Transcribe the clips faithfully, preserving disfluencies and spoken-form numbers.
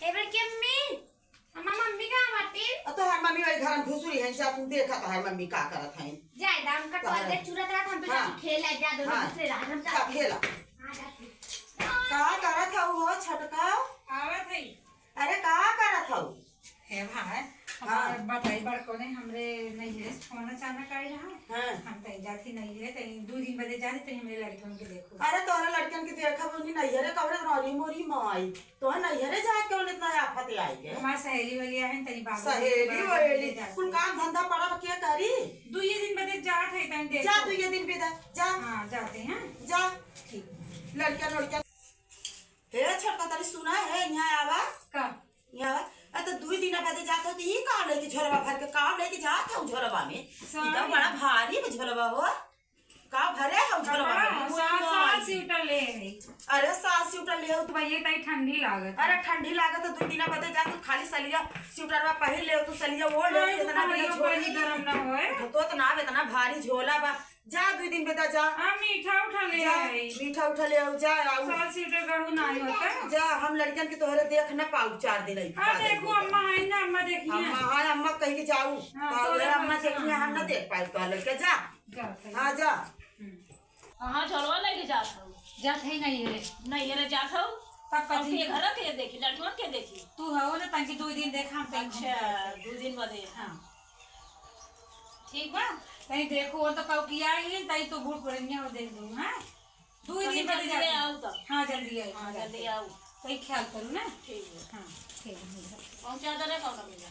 ए बड़की अम्मी, हमार मम्मी कहाँ बाटी? अब तोहार मम्मी वही घर में घुसुरी है, जा तू देखा तोहार मम्मी का करत है। जाए दाम का तोहार कॉलेज चुरत रहत, हम तो हाँ। जाके खेल ले जा, दोनों हाँ। दूसरे रात हम जा जाते। खेला। हाँ, जाते। का करत हऊ हो छोटका? आवत है। अरे का करत हऊ? हे भाई, हाँ। हमार बताई बड़को ने हमरे नैहरे से फोन अचानक आई रहा। हाँ। हम तई जाती नैहरे, तई दो दिन बदे जाती, तई हमरे लड़कन के देखो। अरे तोहरे लड़कन के देखब उन्हीं नैहरे कवरे रोरी मोरी माई। तोहरे नैहरे जाए के उन्हें इतना आफत आई है। हमार सहेली वहेली आइन, तई बाबू सहेली के वहेली। ले जाती। कुल काम धंधा पड़ा के करी? दुइये दिन बदे जात है, तई देखो। जा दुइये दिन बदे, जा। हाँ, जाते हैं। जा। ठीक। लड़कन लड़कन। हे छोटका तनी सुना है, यहाँ आवा। का? यहाँ आवा। आ तो दुई दिन बदे जात हो तो ई का लेके झोरवा भर के का लेके जात हो झोरवा में? ई तो साड़ी। बड़ा भारी बा झोरवा हो। का भरे हो झोरवा में? हाँ, सात, सात स्वेटर ले आई। अरे सात स्वेटर ले हो तो भैया ताई ठंडी लागत। अरे ठंडी लागत तो दुई दिन बदे जात हो खाली सलिया स्वेटरवा पहिर ले हो तू सलिया ओढ़ ले हो, हाँ, इतना तो बड़ा भाई झोला। गरम ना होए। तो, तो ना इतना भारी झोला बा। जा दुई दिन बदे जा। आ, मीठा उठा ले जा, आई। मीठा उठा ले आऊ, जा, आऊ। सास सीटे गड़ू नाही होता। जा, हम लड़कन के तोहरे देख न पाऊ चार दिन आई। हाँ, देखो, अम्मा है ना, अम्मा देखिए। अम्मा, हाँ, अम्मा कहीं के जाऊ। हाँ, तो तो उधर अम्मा अम्मा देखिए, हम ना हाँ। देख पाए तोहरे लड़के, जा। जा, सही। हाँ, जा। हम्म। कहाँ झोलवा लेके जात हऊ? जात है नहीं रे। नहीं रे, जात हऊ? तब अब कथी? के घर के देखी, लड़कन के देखी? तू हऊ ना, तंकी दुई दिन देख, हम तंकी अच्छा, दुई दिन बदे। हाँ। ठीक बा, तई देखो, वो तो कऊ किया ही, तई तो बूढ़ पुरनिया हो देख दू, हाँ? दू तनी दिन बदे जल्दी जाते। आऊ तब। हाँ, जल्दी आई, हाँ, हाँ, जल्दी जाते। आऊ। तई ख्याल करू ना। ठीक है। हाँ, ठीक है। पहुँचा दे रे, कौन मिला?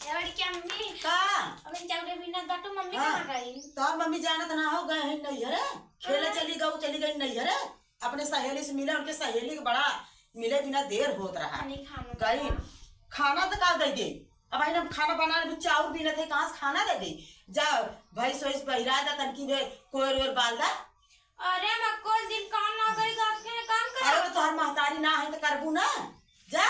ए बड़की अम्मी। का? अब इन चौरे बिना दटू मम्मी हाँ। कहाँ गई? तो अब मम्मी जानत ना हो गए हैं नैहरे, खेले हाँ। चली गऊ, चली गई नैहरे। अपने सहेली से मिले, उनके सहेली के बड़ा मिले बिना देर होत रहा। खाने खाना गई। खाना तो का दे दे, अब आई हम खाना बनाने भी चाउर बीनत है, कहाँ से खाना दे दे? जा, भैंस वैस बहिरा दा, तनकी भे कोयर ओयर बाल दा। अरे, हम एको दिन काम ना करी, घर के काम करा। अरे, तो तोहर महतारी ना है तो करबू ना? जा,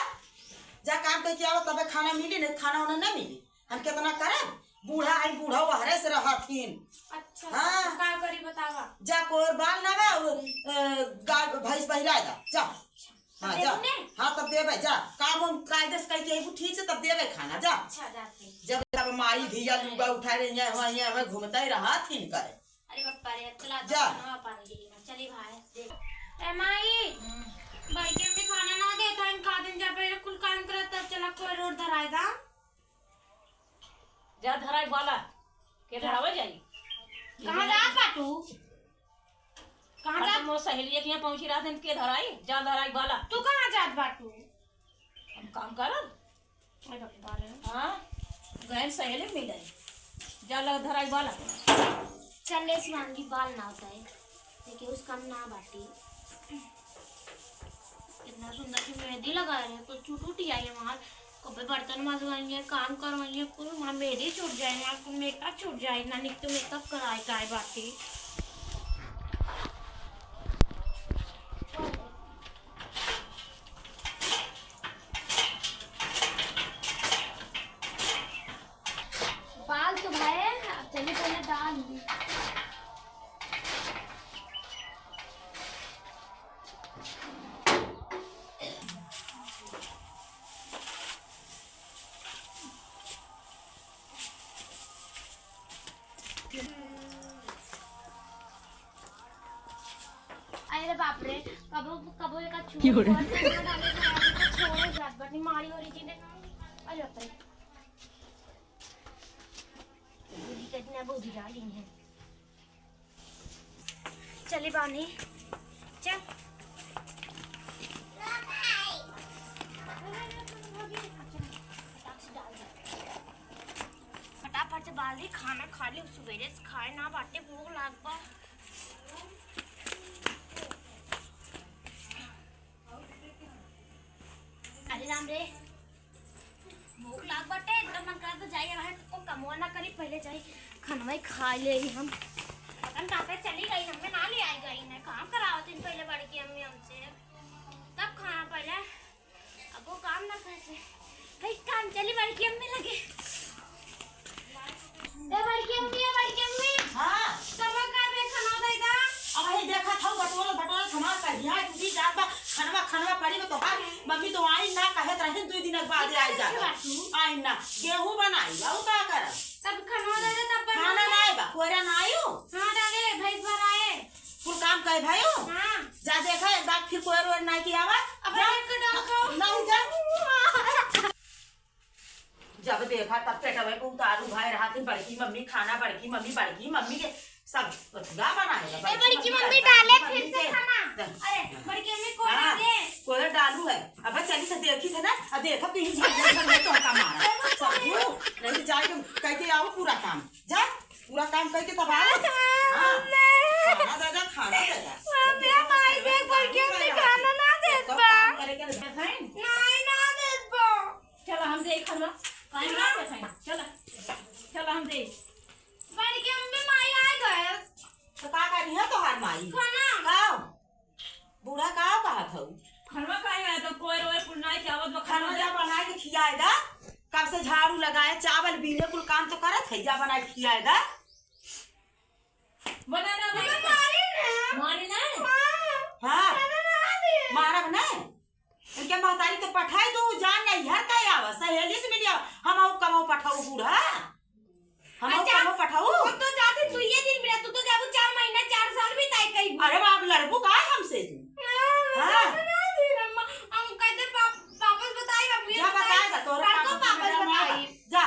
जा काम करके आओ, तबे खाना मिली, नहीं खाना वाना ना मिली। हम कितना करब? बूढ़ा है, बूढ़ा वहरे से रहथिन। अच्छा, हाँ। तो का करी बतावा? जा, कोयर बाल ना बा, वो, अ, गाय, भैंस बहिरा दा, जा। हाँ, जा। देबू ने? हाँ, तब देबे, जा। काम उम कायदे से करके अइबू ठीक से, तब देबे खाना, जा। अच्छा, जाते हैं। जब, जब माई धिया लुगा उठा रही है, वहाँ, यहाँ, वहाँ घूमता ही रहा, थीन करे। अरे बाप रे, अब चला जा। चली भाई, देख। ए माई, हम्म। बड़की अम्मी खाना ना देत है, खा दिन जा, पहले कुल काम करत, तब चला कोयर ओयर धराए दा। जा धराई बाला, के धरावे जाई? कहाँ जात बाटू? कहाँ अरे जात? मोर सहेलिया के यहाँ पहुँची रहत हन, के धराई? जा धराई बाला। तू कहाँ जात बाटू? हम काम करब। अरे बाप रे। हाँ, गए सहेली मिले। जा ला धराई बाला। चल ले शिवांगी, बाल ना होता है, देखिए उस काम ना बाटी। कितना सुंदर सी मेहंदी लगा रहे हैं, कुछ छूट उठ जाए हमार। कबे बर्तन मजवाइए, काम करवाइए, कुल हमार मेहंदी छूट जाए, हमार कुल मेकअप छूट जाए, ना निक तो मेकअप कराए काय बाटी। बाल तो भए, अब चलिए पहले डाल ली। अरे बाप रे, कबो, कबो एका छुरी क्यों रे? पर से ना डाले, तो छोड़े जात बाटी, मारी वारी जी ने। अरे बाप रे। बूढ़ी के दिन अब बूढ़ी डाली है। चली बानी, चल। फटाफट से बाल दी, खाना खा ली, सुबेरे से खाए ना बाटे, भूख लाग बा। अरे राम रे, भूख लाग बाटे, एकदम मन करत जाई, वहाँ को कमवा ना करी, पहले जाई खानवा ही खा ले ही हम। पता न कहाँ पे चली गई, हमें ना ले आई गई, ना काम करावत इन पहले बड़की अम्मी हमसे, तब खाना पहले, अब वो काम ना करे से, भाई काम चली बड़की अम्मी लगे। ए बड़की अम्मी, ए बड़की अम्मी। हाँ। तब का बे खाना दे दा। अब ही देखा था बटोर बटोर खाना का यहाँ टूटी जात बा, खानवा खाना पड़ी में तोहार मम्मी तो आई ना, कहत रहिन दुइ दिन के बाद आई जा। आई ना, गेहूं बनाई, अउ का करब? तब खाना दे दे, तब बना खाना ले। नाई बा, कोयरा नाई हो। हाँ, डाले, भैंस भराए। कुल काम करे भाई हो। हाँ। जा देखा, एक बार फिर कोयर वोयर नाई किया बा। अब जा। एक डाल दो। नहीं जा। जब देखा तब पेटवे पे उतारू भाई रहत है, बड़की मम्मी खाना, बड़की मम्मी, बड़की मम्मी के सब अथुआ बनाए बा, ए, बड़की मम्मी डाले फिर से खाना। अरे, बड़की मम्मी को डाले। कोई डालू है। अब चली तो देखी थे ना, अब देखा तू ही झगड़ा कर ले तो का मारा। सब तू नहीं तो जाके कह के आओ पूरा काम। जा, पूरा काम करके तब आओ। हाँ। खाना दे दे, खाना दे दे। मम्मी, भाई देख, बड़की मम्मी खाना ना देत बा। काम करे के नहीं। नहीं, ना देत बा। चलो हम देई खाना। काहे ना देखाई? चलो। चलो हम देई। बड़की मम्मी, माई आ गए। तो का करी है तोहार माई? खाना। का? बूढ़ा का कहत हऊ? खाना काहे है तो कोई रोए कुल नाई चावत बा, खाना खाना जा बनाए के खियाए दा। कब से झाड़ू लगाए, चावल बीने, कुल काम तो करत है, जा बनाए के खियाए दा। बना ना भाई। मारी ना। मारी ना? हाँ। हाँ। खाना ना दे। मारब ना। इनके महतारी के पठाई दू, जा नैहर का आवा, सहेली से मिली आवा। हम आऊ कमाऊ पठाऊ बूढ़ा? हम आऊ अच्छा, कमाऊ पठाऊ? तू तो जाते दुइये दिन मिला, तू तो जाबू चार महीना, चार साल बिताई कई। अरे बाप, लड़बू का हमसे तू? हाँ, हाँ। हम कह दे पाप-, वापस बताई बाबू, ये जा बताई, बताई बा, तोहरे बड़को पापा वापस बताई। जा,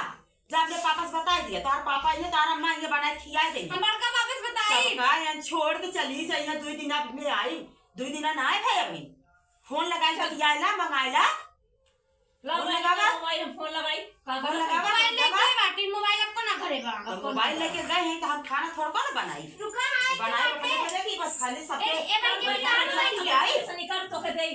जा अपने पापा से बताई दिया, तोहर पापा ये, तोहर अम्मा ये बनाए खियाई देंगे। हम बड़का वापस बताई। सबका यहाँ छोड़ के चली जाइए, दुई दिन में आई, दुई दिन ना आए भाई अभी। फोन लगाई, बतियाइला, मंगाइला। ला फोन भाई, लगावा। मोबाइल में फोन लगाई। का फोन करत लगावा, है? मोबाइल लेके बाटी, मोबाइल आपको ना घरे बा। अब मोबाइल लेके गए हैं तो हम खाना थोड़ा ना बनाई। रुका है, बनाई बाटे। अपने घर की बस खाली सब ए, ए, बन के बता दो, बन के। आई। से निकाल तो के दे।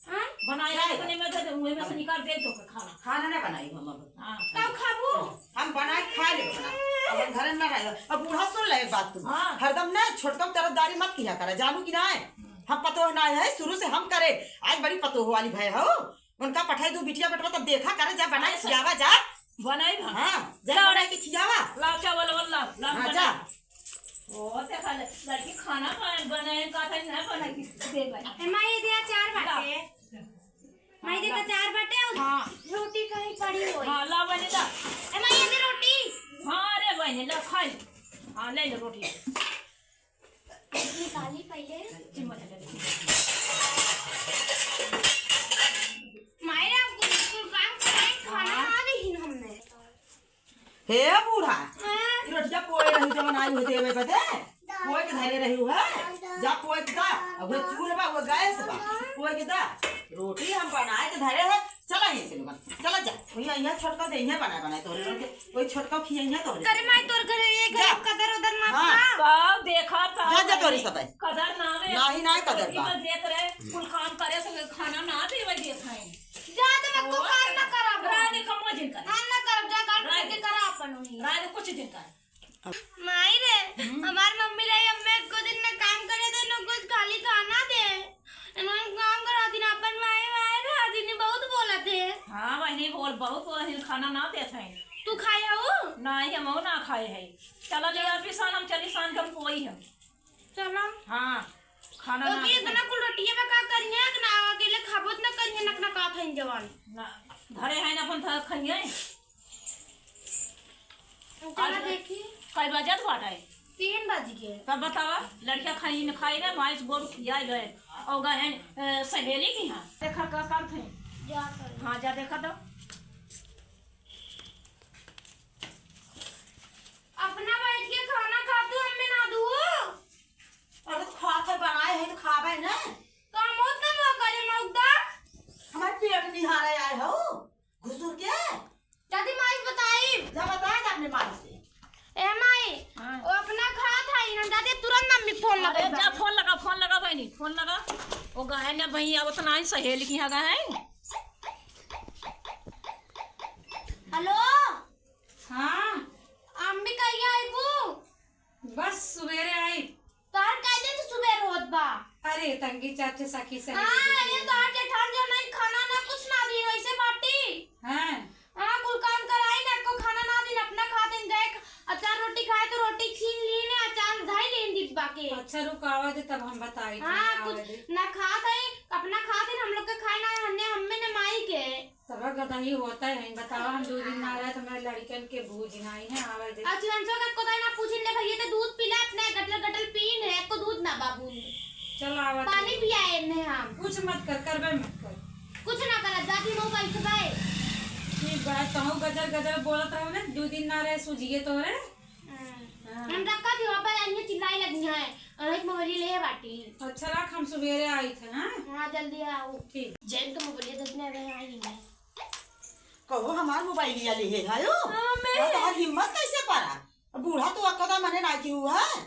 हाँ? बनाए जाए। अपने में दे दे, मुँह में से निकाल दे तो के खाना। खाना ना बनाई हम अब। हाँ। तब खाबू? हम बनाए खा ले बना। अब हम घर में ना रहे। अब बूढ़ा सुन ले एक बात तू। हाँ। हरदम ना छोटका तरफदारी मत किया करे, जानू कि ना है? हम पतोह ना है, शुरू से हम करे। आज बड़ी पतोह वाली भय हो। उनका पठाई दू बिटिया बेटवा, तब देखा करे, जा बनाई अरे सर। खियावा जा। बनाई भा। हाँ, जा ला। बनाई के खियावा। ला चावल वाला, ला हाँ, बना। जा। ओ, देखा ले, लड़की खाना खाए, बनाए, का था, ना बनाई, दे भाई। ए, माई, ये दे अचार ला। बाटे। माई, देख अचार बाटे और हाँ। रोटी कहीं पड़ी होई। हाँ, ला बने ला। ए, माई, ये दे रोटी। हाँ, अरे बने, ला खाई। हाँ, ले ले रोटी। निकाली पहिले। माई रे, कुल, कुल काम कराई, खाना हाँ। ना दीहिन हमने। हे बूढ़ा, हाँ। ई रोटिया पोए रही जवन आई हो देवे बदे, पोए के धरे रही हो, जा पोए के दा, अब वो चूल्ह बा, वो गैस बा, पोए के दा। रोटी हम बनाए के धरे है, चला यहीं से लोगन, चला जा। वही यहाँ छोटका दे, यहाँ बनाए, बनाए तोरे रोटी, वही छोटका खिया यहाँ तोरे। करे माई तोर घरे, ये घरे जा। कदर उदर मत हाँ। ना। का देखा था जा, जा तोरी सब है। कदर ना आवे। नाही, नाही कदर बा। देख रहे, कुल काम करे से खाना ना देवे देत है। जा तो मैं को काम ना करब। राय दे कमो जिन कर। हम ना करब, जा काट राय के दे। करा अपन वही। राय दे कुछ दिन कर। माई रे, हम्म। हमार मम्मी रही, हमें एको दिन ना काम करे दे, ना कुछ खाली खाना दे। इन्होंने काम करा दिन अपन माई, माई रहा दिन बहुत बोलत है। हाँ बहिनी, बोल, बहुत बोलत है, खाना ना देत है। तू खाए हो? नाही, हम ना खाए है। चला ले यार, पिसान हम चली, सान के हम पोई हम। चला। हाँ, खाना ना ओके, खाई। इतना कुल रोटिया में का करिए कि ना, अकेले खाबो त ना करिए, नक ना का खाइन जवान। ना, धरे हैं ना, अपन धर खाइए। चला आज देखी। कई बजत बाटे? तीन बज गए। तब बतावा, लड़किया खाई न खाई रे, भैंस गोरू खियाई गए। और गए हैं, ए, सहेली की यहाँ। देखा का करत हैं। जा कर। हाँ, जा देखा तो। अपना बैठ के खाना खा तू, हमें ना दू। अरे तो खात है, बनाए है तो खाबे ना। काम होत ना तो करे मौका। हमारे पेट निहारे आए हो, घुसुर के। दादी माई से बताई। जा बताए ना अपने माई से। ए माई, हाँ। वो अपना खात है ना, दादी तुरंत मम्मी फोन अरे लगा जा, फोन लगा, फोन लगा बहिनी, फोन लगा। वो गए ना बहिनी, अब उतना ही सहेली की यहाँ गए हैं। हेलो। हाँ। अम्मी कहिया आइबू? बस सुबेरे आई। तार कह दे तो सुबेर होत बा। अरे तंगी चाचे सखी सहेली हाँ, के ये तो आज जेठान जो नहीं खाना ना कुछ ना दी वैसे बाटी। हाँ। हाँ, कुल काम कराई ना, को खाना ना दिन अपना खातिन गए, अचार रोटी खाए तो रोटी छीन ली ने, अचार धई ली डिब्बा के। अच्छा रुक आवा दे तब हम बताई हाँ, कुछ ना खात है, अपना खातिन हम लोग के कतही होता है, बतावा, हम दो दिन ना रहे तो मेरे लड़कन के बूझ ना आई है, आवे दे। अच्छा, हम सब को तो ना पूछिन ले भैया, तो दूध पिला अपने, गटल गटल पीन है, एको दूध ना बाबू। चल, आवा दे। पानी पियाए ने हम। कुछ मत कर, करबे मत कर। कुछ ना करत, जाती मऊ बैठबे। ठीक बा, तहु गजर गजर बोलत रहो ने, दो दिन ना रहे सूझिए तोहरे। हाँ। हाँ। हम रखा थी, वहाँ पर आइए चिल्लाई लगी हैं, और एक मोबाइल ले बाटी। अच्छा, रख, हम सवेरे आई थे, हाँ? हाँ, जल्दी आओ। ठीक। जैन तो मोबाइल दे दे, अबे आई है। कहो, हमार मोबाइल लिया ले है, आयो? हाँ, मैं। हाँ, तोहार हिम्मत कैसे पड़ा? बूढ़ा तो अक्का मने ना की हुआ है।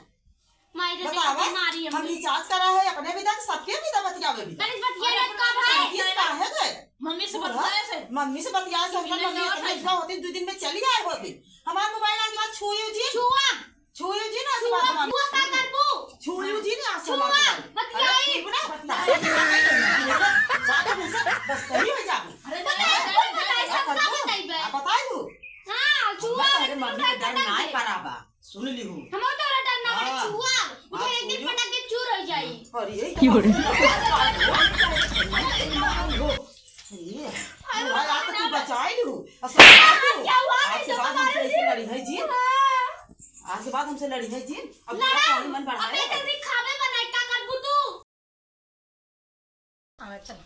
माई रे, बतावा, देखो, बीमारी हम हमने। रिचार्ज करा है, अपने भी तक, सबके भी तक बतियावे भी तक। अरे, बतिया अरे, रे, का भाई? किस का है बे? मम्मी से बूढ़ा? बतियाए से। मम्मी से बतियाए से, मम्मी उनका मम्मी इतना इतना होती, दो दिन में चली आए होती। हमार मोबाइल आज के बाद छुई जी। छुआ। छुई जी ना, आज के बाद छुआ, हमार छुआ का करबू? छुई जी ना, आज के बाद छुआ, हमार। बतियाई। अरे, छुई ना, बतियाई। ज्यादा मुझसे बस सही हो जाबू। अरे, बताई, अरे, बताई, बताई, सब का बताई। बताई दू? हाँ, छुआ, अरे, मम्मी के डर ना है, बराबर। सुन लिहू। हमहू तोरा डर ना बाटे, हाँ। छुआ। उ तो हाँ, एक दिन छुआ। पटक के चूर हो जाई। अरे, ये की हो रे? अरे, भाई, आप तो तू बचाई लिहू। असो हाँ, क्या हुआ? आज के बाद हमसे ऐसे लड़ी है जिन। हाँ। आज के बाद हमसे लड़ी है जिन। अब लड़ा। थोड़ा पानी मन बढ़ाए। अबे जल्दी खाबे बनाई, का करबू तू? हाँ, चलो।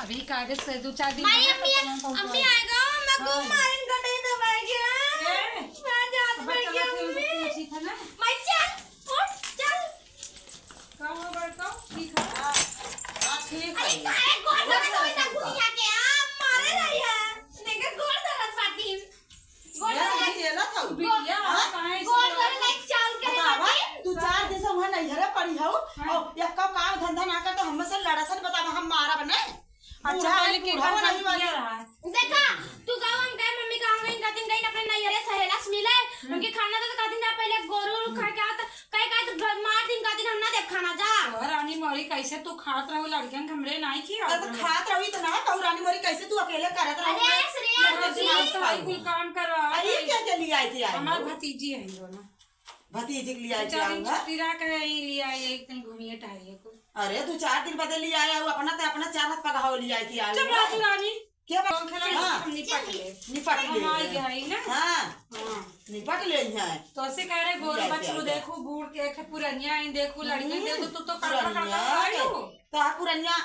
अभी कागज से दो चार दिन माई, बाद अम्मी, खत्म हो अम्मी जाए। आएगा, मैं को हाँ। मारेंगे, नहीं दबाएंगे। ए, मैं जात अब बैठ गया, चलो, फिर अम्मी। पूछी था ना। माई, चल, उठ, चल। का हो बड़का? ठीक है। हाँ, हाँ, ठीक अरे, है। काहे गोड़ धरत हो इतना दुनिया के? आ, मारे रही है। देखे गोड़ धरत बाटी। गोड़ ये धरत। नहीं खेलत हऊ। बिटिया, हाँ? काहे से गोड़ लड़त धरत हऊ? नहीं चाल के बतावा, बाटी। तू चार दिन से वहाँ नैहरे पड़ी हऊ, हाँ। और यक्का काम धंधा ना कर तो हमसे लड़ा सन, बतावा, हम मारब नहीं? अच्छा, बूढ़ा पहले है, के बूढ़ा घर होने वाली। किया रहा है? देखा, तू गाँव हम गए, मम्मी गाँव गई, कहती गई अपने नैहरे सहेला से मिले, हम्म। उनके खाना दे तो कहती ना पहले गोरू उरू खा के आओ तो कहे, कहे तो भ-, मार दिन का दिन हम ना देब खाना जा। तोहर रानी मोरी कैसे तू खात रहो लड़कियन के हमरे नाई खियावत अरे तो रहो। खात रही तो ना कहू रानी मोरी कैसे तू अकेले करत रहो अरे मैं? श्रेया, ये तो मम्मी। दिमाग तो खाऊ। कुल काम करवा अरे ये क्या के लिए आई थी आई हमार हो? भतीजी है दोनों। भतीजी के लिए आई थी चार दिन आऊंगा। छुट्टी रह के यहीं लिए आई, एक दिन घूमिए टहलिए को। अरे दो चार दिन बदे लिए आया हूँ, अपना तो अपना चार हाथ पगहाव लिए आई थी आई चुप हो। रह तू रानी। क्या बात? कौन खेला हाँ। हम निपट ले। निपट ले हम आ हैं। गया है ना? हाँ। हाँ। निपट ले हैं। तो ऐसे कह रहे, गोरू निपट बछरू ले। देखू, बूढ़ के, के पुरनिया है, देखू, लड़की हम्म। देखू, तू तो कड़कड़ कड़कड़ पुरनिया खाई के। हो। तो आप पुरनिया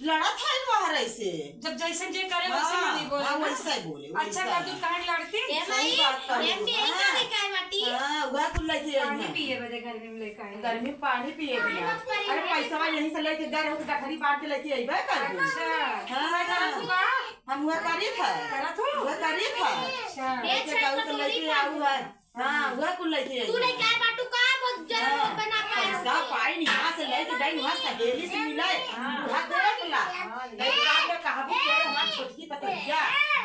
लड़त है वहाँ रहे से। जब जैसे जे करे, वैसे हाँ, नहीं बोले हाँ, ना। वैसे ही बोले, अच्छा, वैसे कर ही। तू काहे लड़ती? ए सही माई, बात कर ए रही पिए है। के लेके आए बाटी? हाँ, वह कुल लेके आई पानी हैं। पिए बदे गर्मी में लेके आए। गर्मी में पानी पिए पानी बिना। मत पिए। अरे, पैसवा यहीं से लेके गए रहो, तो गठरी बांध के लेके अइबे कर। अच्छा। हाँ। तो मैं करत हूँ का? हम हुआ करी था। करत हो? हुआ करी था। अच्छा। ए ऐसे छठ गऊ तो पतोरी लेके खा आऊ है। हाँ, हुआ कुल लेके आई तू है। लेके आए बाटू का? बहुत जरूर हाँ। बना पाए पैसा होते। पाई निकाल से लेके गई, वहाँ सहेली से मिले। हाँ। वहाँ देख ला। हाँ, गई रात में कहा भी तेरे हमार छोटकी पतोहिया।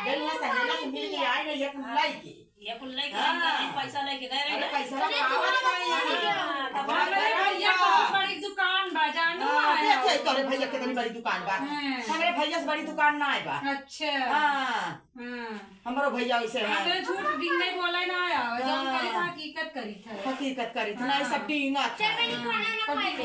गई वहाँ सहेला से मिल के आए नहीं, एक मिलाई के। ये कुल लेके हाँ। आई, पैसा लेके गए रहे अरे ना। पैसा अरे, पावत तुम्हारा नहीं। हाँ, तब अपना हमारे घर भैया का बहुत बड़ी दुकान बा, जानू हाँ, आया। देखे तोरे भैया कितनी बड़ी दुकान बा। हाँ। हमरे भैया से बड़ी दुकान ना आए बा। अच्छा। हाँ। हाँ। हमरो भैया वैसे है। हमरे झूठ दिन नहीं बोले ना आया, जौन हाँ। करी था हकीकत करी था। हकीकत करी था, ना, ये सब हाँ। डींगा था। चल, मैं खाना ना खाई।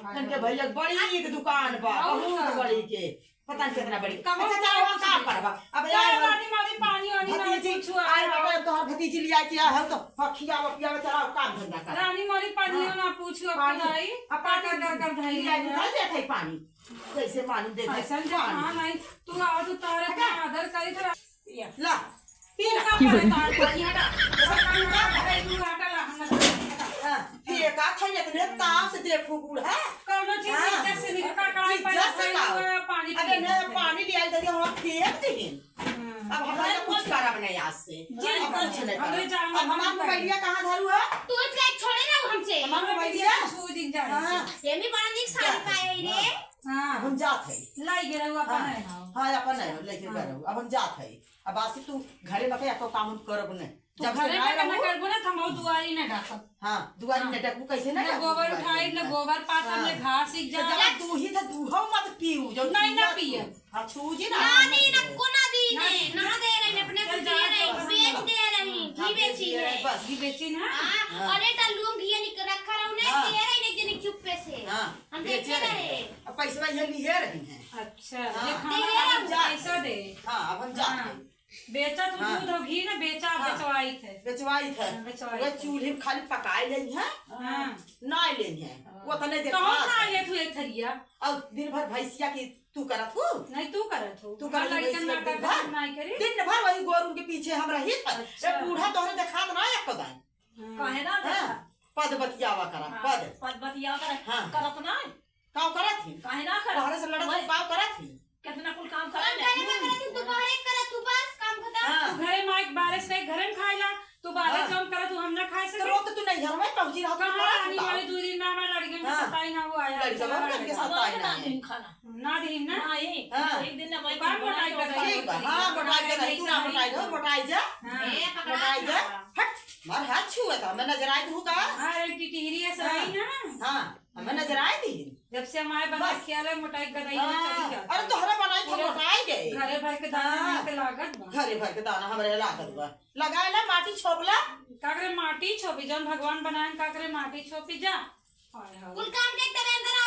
हाँ, इनके भैया बड़ी एक दुकान बा, और बहुत का? बड़ी के। पता नहीं कितना बड़ी। कहाँ अच्छा, चला, वो का करबा? अब चला, यार, रानी मारी पानी वानी ना भतीजी, कुछ हुआ आए है। बाबा, तोहर भतीजी लिया के आ, हम तो हखिया वखिया में चला, काम धंधा कर। रानी मारी पानी हाँ। ना पूछो, अब पानी, भाई, अब पानी कर, कर, कर, धई लिया के है। धई देत है पानी। कैसे मालूम देत है? ऐसा जो पानी। हाँ, नहीं, तू आओ तो तोहरे हटा। इतना आदर करी तो ला, पी ला। का करे तार पानी हटा। ऐसा काम ना करे, तू हटा ला, हम ना हटा। हाँ, फेंका था इतने ताव से देखो बूढ़ा। कौनो चीज हाँ। इज्जत से निकल कर कढ़ाई इज्जत से पानी खाओ। हुआ, पानी अबे पी ना, ले। पानी लिया इधर, हम फेंक देंगे। हम्म। अब हम लोग कुछ करब नहीं आज से। जी, अब कुछ नहीं हमरे करब। जान अब हमार हम मोबाइलिया कहाँ धरू है? तू इतना छोड़े ना हमसे। हमार मोबाइलिया? छू दिन जा हाँ। से। ये भी बड़ा निक साड़ी जा। पाए है रे। हाँ। हम जात है। लाई गे रहुआ हाँ। अपन है। हाँ, अपन है, लेके हाँ। गए रहो। अब हम जात है। अब आज से तू घरे में के एको काम हम करब नहीं। तू जब से घरे ना में ना रहू। करबो ना, त हम दुआरी ना डाकब। हाँ, दुआरी हाँ। ना डाकबू, कैसे ना ना डाकबू गोबर दुआरी उठाई, ना ना? गोबर पाथब, हाँ। ना घास एक तो जा। जब तू ही था, तू हो मत पीऊ, जो नहीं, ना पिया पिए। तू। हाँ, छू जी ना, ना हाँ, दी, मत ना पिए। कोना दी ना ने, दी। ना दे रही, अपने चल को जा, दे रही, जा, बेच जा। दे रही, घी हाँ, बेच बेची दे है। रही, बस। घी बेची ना? हाँ, हाँ। अरे, तो लूम घी निक रखा रहू ने, हाँ। दे रही ने, जनी चुप्पे से। हाँ, हम बेचे देखे रहे। रहे। अब पैसवा ये लिए रही हैं। अच्छा, हाँ। ये खाना दे खा रही। जा। पैसा दे। हाँ, अब हम जात हाँ। हैं। बेचा तू हाँ। दूध और घी ना बेचा, हाँ। बेचवाइत है। बेचवाइत है। हाँ, बेचवाइत वह है। चूल्हे में खाली पकाए लेनी है। हाँ। ना लेनी है। हाँ। वो तने तो देखा हम ना था। ये तू एक थरिया। और दिन भर भैंसिया की तू करत हूँ? नहीं, तू करत हूँ। तू हमार करत हूँ लड़कन भैंसिया ना दिन करत, भर? हम ना करी। दिन भर वही गोरू के पीछे हम रही था। अच्छा। ए बूढ़ा तोहरे देखात ना एक पदाई। हाँ। काहे ना हाँ, देखा? पद बतियावा करा, हाँ, पद। पद बतियावा करा, हाँ। करत ना है। काव करत ही? काहे ना करत? तोहरे से लड़त वही। काव करत ही? कितना कुल काम हम करे घरे में ना। करत ही, तू बाहरे करत, तू बस काम खतम। हाँ। तू घरे में आइके बाहरे से घरे में खाइला, तू बाहरे हाँ। काम करत, तू हम ना खाए तो सके। रोज तो तू नहीं घर में पहुंची रहत, तू कहाँ करत रहनी हूँ? वाली दू दिन में हमारे लड़के में हाँ। सताई ना हुआ है, लड़के चला में लड़के लड़के। सताई अब ना ना है। दिन खाना। ना दिन ना। नहीं, हाँ। एक दिन ना वही दुकान बनाई बनाई के के खाई। ठीक बा, हाँ, मोटाई के नहीं, तू ना मोटाई हो, मोटाई जा। हाँ। ए, पकड़ा मोटाई जा। हट, मार हाथ छुआ था, मैं नजर आई तू का? हाँ, अरे टिटिहरी ऐसा हाँ। आई ना। हाँ, हमें नजर आई थी। जब से हमारे बना बस। खियाल है, मोटाई गदाई में हाँ, चली जाती अरे है। तोहरा बनाई था, पूरा मोटाई गए। घरे भर के दाना हाँ। नहीं के लागत बा। घरे भर के दाना हमरे लागत बा। लगाए ना माटी छोपला। का करे माटी छोपी, जौन भगवान बनाए का करे माटी छोपी जा। हाय, हाय। कुल काम देख के अंदर